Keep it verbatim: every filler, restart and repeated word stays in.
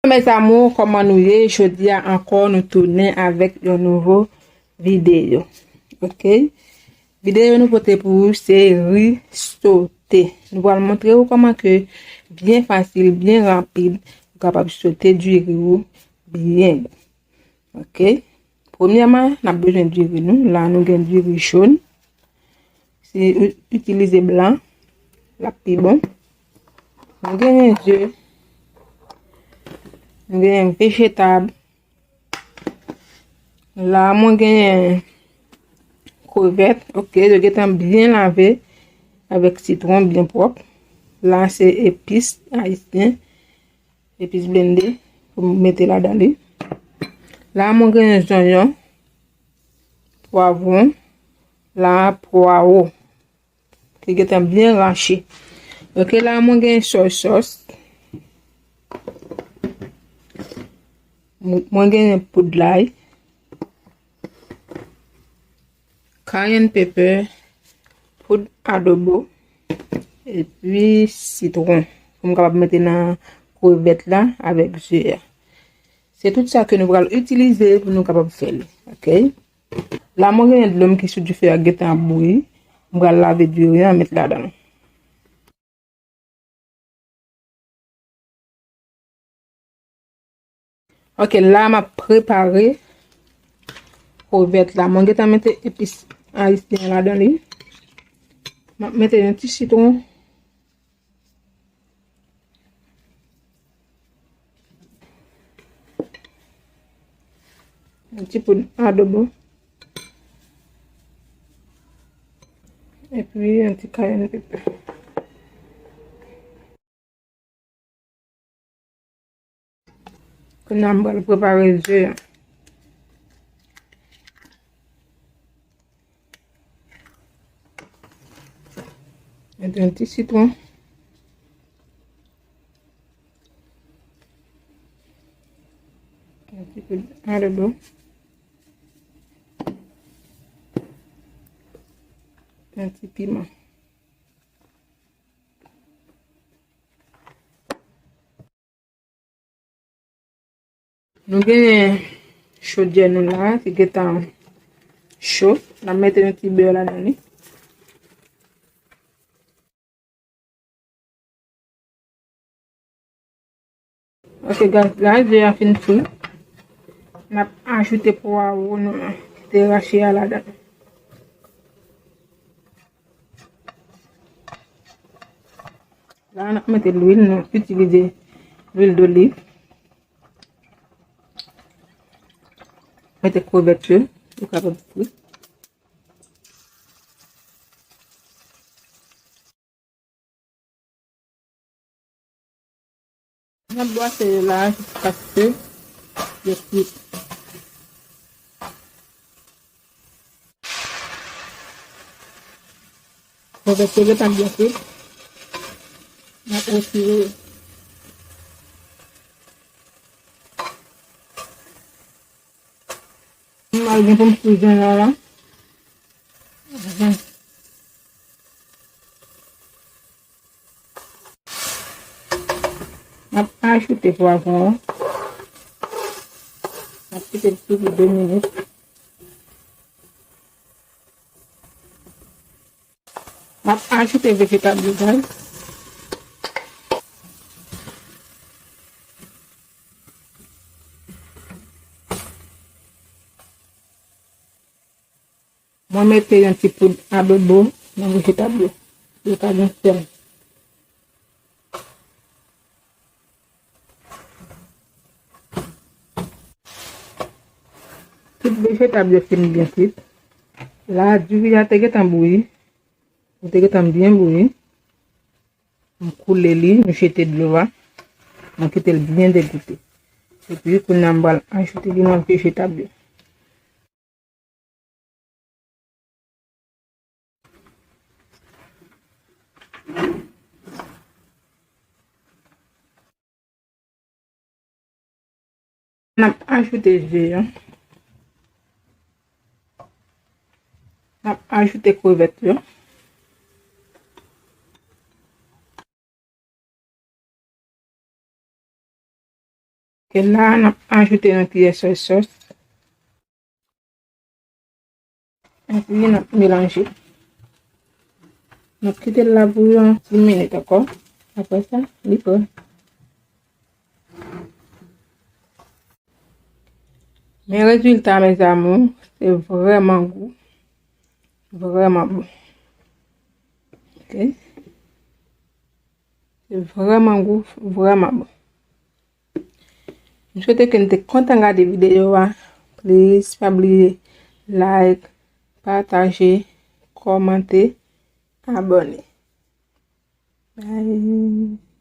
Mes amours, kòman nou ye? Jodi a ankò, nou tounen avèk yon nouvo videyo. Ok? Videyo nou pote pou ou se ri sote. Nou pral montre ou kòman ke byen fasil, byen rapid, ou kapab sote diri ou byen bon. Ok? Premyèman, n ap bezwen diri nou. La, nou gen diri jòn. Si ou itilize blan, l ap pi bon. Nou genyen ze. Nou genyen vejetab. La, mwen genyen krevèt. Ok, yo gentan byen lave avèk sitwon byen pwòp. La, se epis ayisyen. Epis blende pou m mete ladan li. La, mwen genyen zonyon, pwavwon, la, pwawo. Ki gentan byen rache. Ok, la, mwen genyen soy sòs. Mwen, mwen genyen poud lay. Cayenne pepper, poud adobo, epi sitwon. Pou m kapab mete nan krevèt la avèk ze a. Se tout sa ke nou pral itilize pou nou kapab fè li. Ok? La, mwen genyen dlo m ki sou dife a gentan ap bouyi. M pral lave diri an, met ladan l. Ok, la m ap prepare krevèt la. Mwen gentan mete epis ayisyen ladan li. M ap mete yon ti sitwon. Yon ti poud adobo. Epi yon ti cayenne pepper. Kounye a m pral prepare ze a. Mete yon ti sitwon. Yon ti poud adobo. Yon ti piman. Nou genyen chodyè nou la, ki gentan cho. N ap mete yon ti bè ladan li. Ok, guys, la, ze a fin fri. N ap ajoute pwawo nou an, ki te rache a ladan. La, n ap mete lwil, nou itilize lwil doliv. Mete krevèt yo, yo kapab fri. N ap bwase yo la jiskaske yo kwit. Krevèt yo gentan byen kwit. N ap retire yo. M al gen pou m fri jan la la. M ap ajoute pwavwon an. M ap kite l fri pou de minit. M ap ajoute vejetab yo, guys. Mwen mete yon ti poud adobo nan vejetab yo. Yo ka gen sèl. Tout vejetab yo fin byen kwit. La, diri a te gentan bouyi. Li te gentan byen bouyi. M koule li, m jete dlo a. Mwen kite l byen degoute. Epi, kounye a, m pral ajoute li nan vejetab yo. N ap ajoute ze a. N ap ajoute krevèt yo. E la, n ap ajoute yon ti soy sòs. Epi n ap melanje. N ap kite l la pou yon ti minit ankò. Apre sa, li prè. Men rezilta, mes amours, se vrèman gou. Vrèman bon. Ok? Se vrèman gou, vrèman bon. M swete ke n te kontan gade videyo a. Please, pa bliye like, pataje, kòmante, abòne. Bye.